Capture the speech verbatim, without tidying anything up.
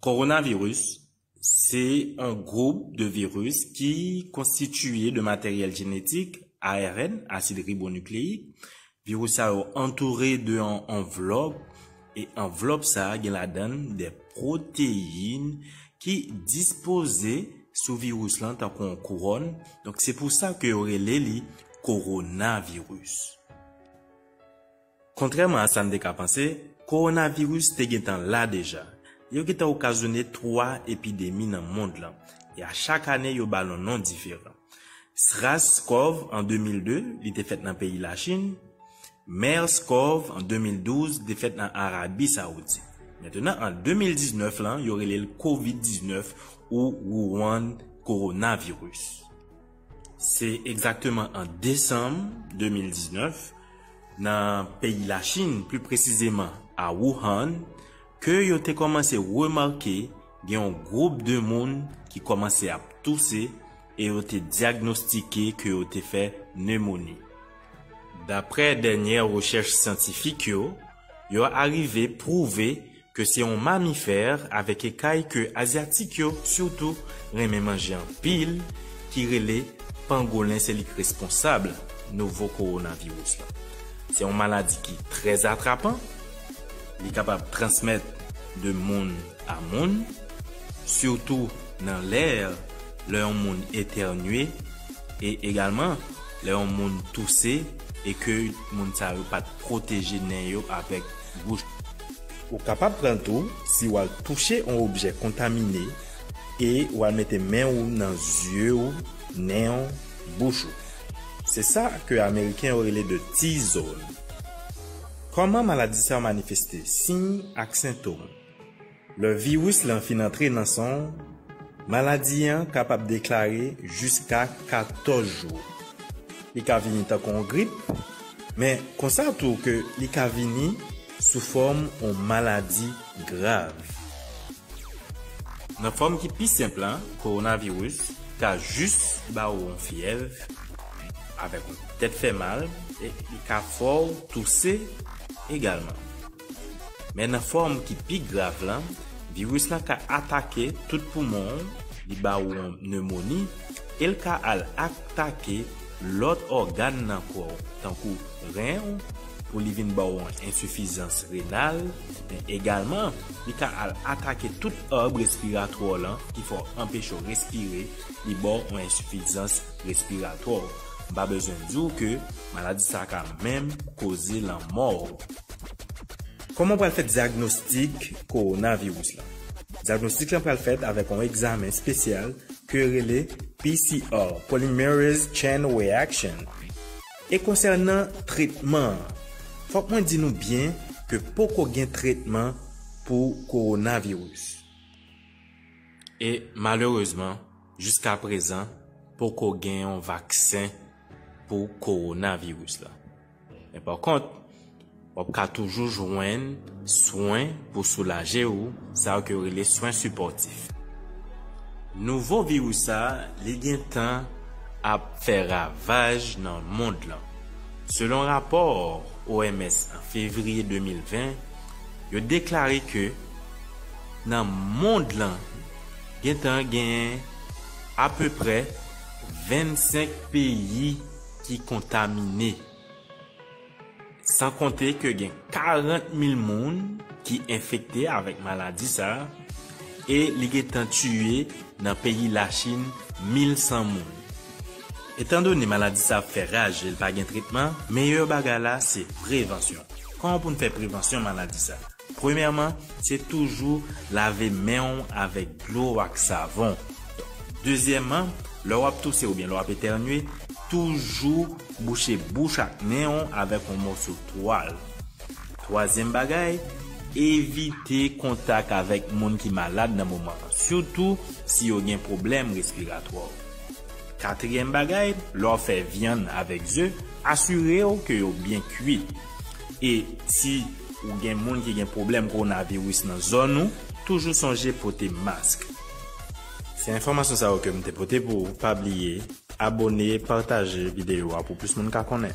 Kowonaviris se yon gwoup de viris ki konstitiye de materyèl jenetik, A R N, asid ribonukleyik. Viris sa yo antoure de yon anvlòp, e anvlòp sa a gen ladan l de pwoteyin ki dispoze sou viris lan tankou yon kouwòn. Donk, se pou sa ke yo rele li kowonaviris. Kontrèman a sa n te ka panse, kowonaviris te gentan la deja. Yo gentan okazyone twa epidemi nan mond lan, e a chak ane yo ba l yon non diferan. SRAS-CoV an de mil de, li te fèt nan peyi Lachin. MERS-CoV an de mil douz, li te fèt nan Arabi Sawoudit. Mentnan, an de mil diznèf lan, yo rele l kovid diznèf ou Wuhan coronavirus. Se egzakteman an desanm de mil diznèf, nan peyi Lachin, pli presizeman a Wuhan, ke yo te kòmanse remake gen yon gwoup de moun ki kòmanse ap touse e yo te dyagnostike ke yo te fè nemoni. Daprè dènyè rechèch syantifik yo, yo arive pwouve ke se yon mamifè avèk ekay ke azyatik yo sitou renmen manje anpil, ki rele pangolen, se li k responsab nouvo kowonaviris la. Se yon maladi ki trè atrapan, li kapab transmèt de moun a moun, sitou nan lè, lè yon moun etènye, e egalman lè yon moun touse e ke moun sa yo pa t pwoteje nen yo avèk bouch. Ou kapab pran l tou si w al touche yon objè kontamine e w al mete men w nan zye w, nen w, bouch ou. Se sa ke Ameriken yo rele de T-zone. Kòman maladi sa yo manifeste? Siy ak sentòm. Lè viris lan fin antre nan san w, maladi an kapab deklare jiska katòz jou. Li ka vini tankou yon grip, men konsa tou ke li ka vini sou fòm yon maladi grav. Nan fòm ki pi senp lan, kowonaviris ka jis ba w yon fyèv avèk yon tèt fè mal, e li ka fè w touse egalman. Men nan fòm ki pi grav lan, viris lan ka atake tout poumon w, li ba w yon nemoni, e l ka al atake lòt ògàn nan kò w, tankou ren w, pou li vin ba w yon ensifizans renal, men egalman, li ka al atake tout arb respiratwa w lan ki fè w anpeche w respire, li ba w yon ensifizans respiratwa. M pa bezwen di w ke maladi sa ka menm koze lanmò w. Kòman w pral fè dyagnostik kowonaviris lan? Dyagnostik lan pral fèt avèk yon egzamen espesyal ke yo rele P C R, Polymerase Chain Reaction. E konsènan tretman an, fòk mwen di nou byen ke poko gen tretman pou kowonaviris. E malerezman, jiskaprezan, poko gen yon vaksen pou kowonaviris la. Men pa kont, w ap ka toujou jwenn swen pou soulaje w, sa yo ke yo rele swen sipòtif. Nouvo viris sa, li gentan ap fè ravaj nan mond lan. Selon rapò O M S an fevriye de mil ven, yo deklare ke nan mond lan, gentan genyen apeprè vennsenk peyi ki kontamine. San konte ke gen karant mil moun ki enfekte avèk maladi sa a, e li gentan tiye nan peyi Lachin mil san moun. Etandone maladi sa ap fè raj e l pa gen tretman, meyè bagay la se prevansyon. Kòman pou n fè prevansyon maladi sa? Premyèman, se toujou lave men w avèk dlo ak savon. Dezyèmman, lè w ap touse oubyen lè w ap etènye, toujou bouche bouch ak nen w avèk yon mòso twal. Twazyèm bagay, evite kontak avèk moun ki malad nan moman an, sitou si yo gen pwoblèm respiratwa. Katriyèm bagay, lè w ap fè vyann avèk ze, asire w ke yo byen kui. E si ou gen moun ki gen pwoblèm kowonaviris nan zòn ou, toujou sonje pote mask. Se enfòmasyon sa yo ke m te pote pou ou. Pa bliye abòne, pataje videyo a pou plis moun ka konnen.